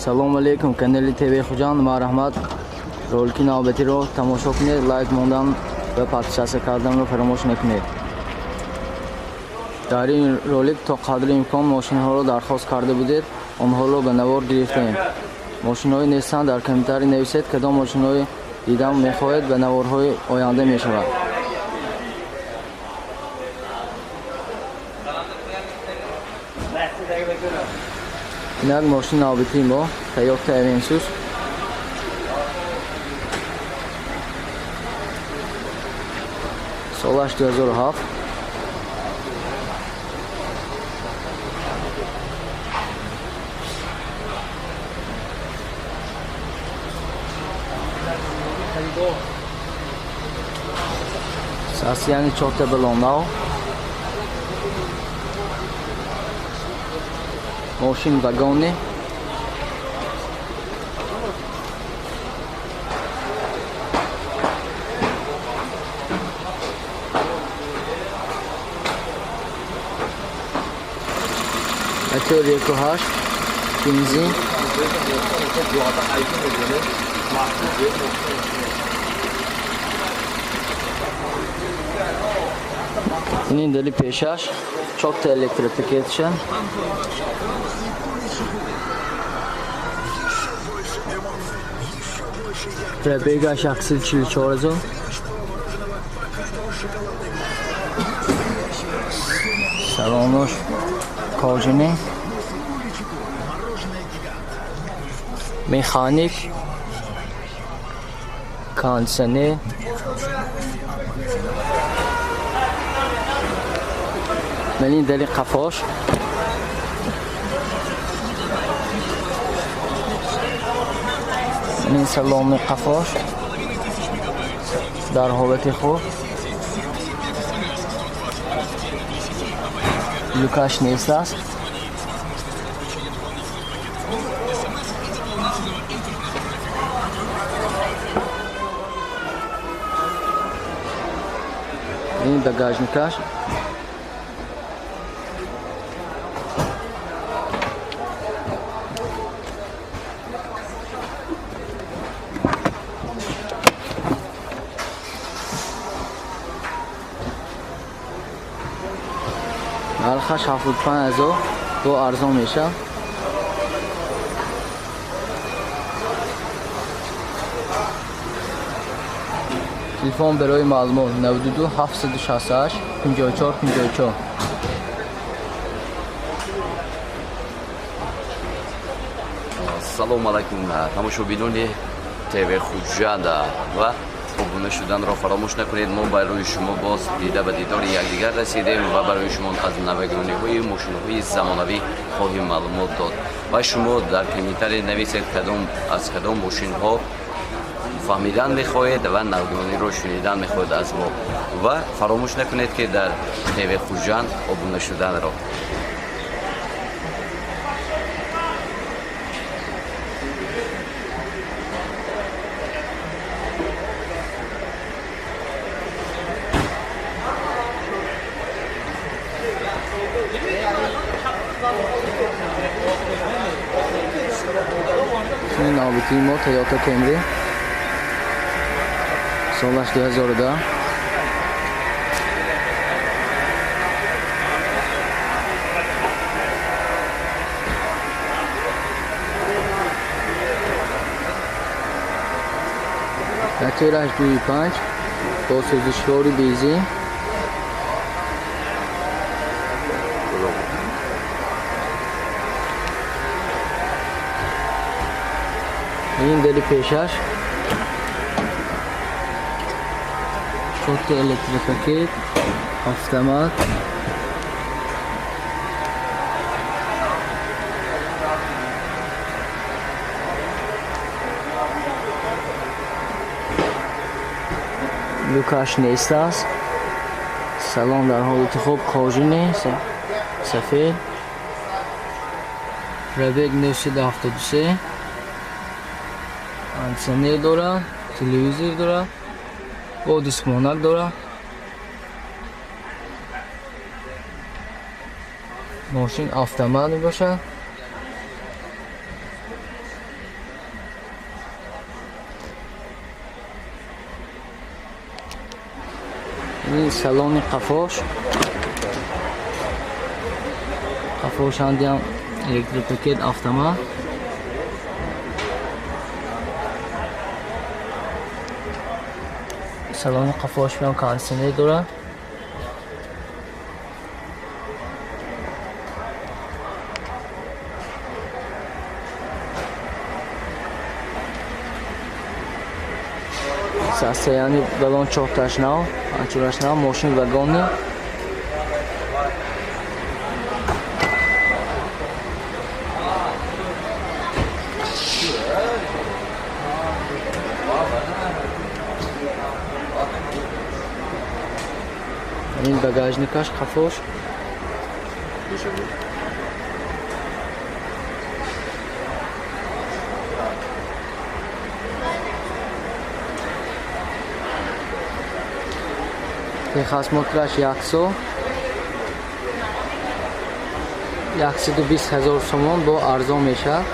Салом алейкум, канали ТВ Хуҷанд, марҳамат. Ролики навбатиро тамошо кунед, лайк мондан ва подписаться карданро фаромӯш накунед. Дар ин ролик то қадри имкон мошинҳоро дархост карда будед, онҳоро ба навор гирифтаем. Мошинҳои нестанд, дар комментарий нависед, кадом мошинҳои дидан мехоҳед, ба наворҳои оянда мешавад. Инак мошини навбатии мо Toyota Avensis. Солаш 2007. Состояние чорта баллон нав. Мошин вагони. Мотор 1.8 бензин. Ин дали пешаш чорта электропакетша. Пробегаш 144 ҳазор. Салонош кожаный. Механик. Кондиционер. Ман дали қафош. Ин салони қафош дар ҳолати хуб. Люкаш нест аст. Ин багажникаш. Нархаш 75 ҳазор, бо арзон мешавад. Телефон барои маълумот 92 768 54 54. Салом алайкум, тамошобинони ТВ Хуҷанд, ва обуна шуданро фаромӯш накунед. Мо барои шумо боз дида ба дидори якдигар расидем ва барои шумо аз навагониҳои мошинҳои замонавӣ хоҳем маълумот дод. Ва шумо дар комментарий нависед, кадом аз кадом мошинҳо фаҳмидан мехоҳед ва навгониро шунидан мехоҳед аз мо. Ва фаромӯш накунед, ки дар ТВ Хуҷанд обуна шуданро. Мошини навбатии мо Toyota Camry. Солаш 2010. Мотораш 2.5 бо сӯзишвори бензин. Ин дали пешаш чорта электропакет, автомат. Люкаш нест аст. Салон дар ҳолати хуб, кожаный, сафед. Пробег 973. Кондиционер дорад, телевизор дорад, бо дискмонак дорад. Мошин автомат мебошад. Ин салони қафош. Қафошандиам электропакет автомат. Салони қафош ҳам кондитсионер дорад. Состояние баллон чорташ нав, анчураш нав, мошин вагони. Ин багажникаш қафош. Техосмотраш 120 000 сомон бо арзон мешавад.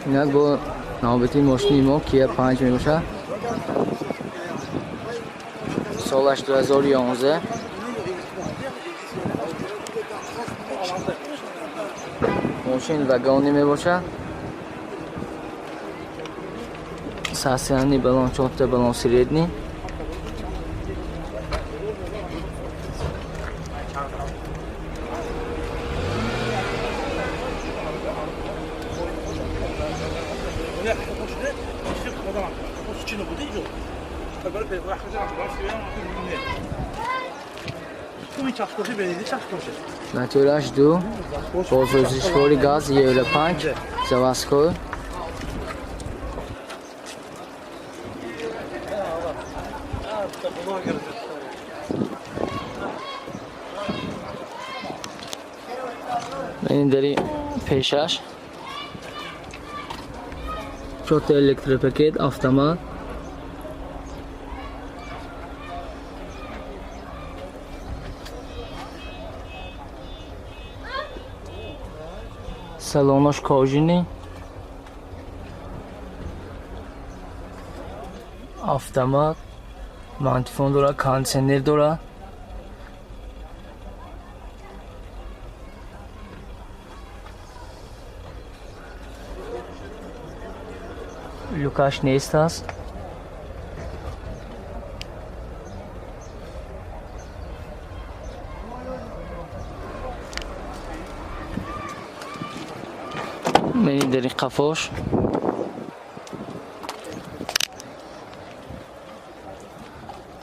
Инак бо навбати мошини мо Kia 5 мебошад. Солаш 2011. Мошин вагони мебошад. Состояние баллон чорта, баллон средний. Мотораш 2, бо сӯзишвори газ Евро 5, заводской. Ин дари пешаш. Чорта электропакет автомат. Салонош кожини. Автомат. Мантифон дорад, кондитсионер дорад. Люкаш нест аст. Мени дари қафош.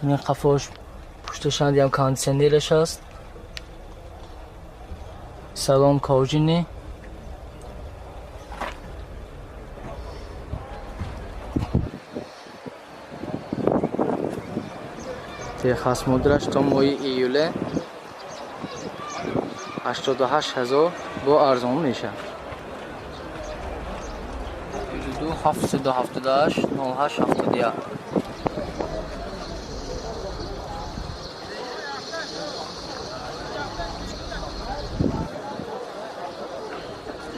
Ин қафош пушташандиам кондитсионераш аст. Салон кожини. Техосмотраш то моҳи июле 88 000 бо арзон мешавад. 2 778 08 71.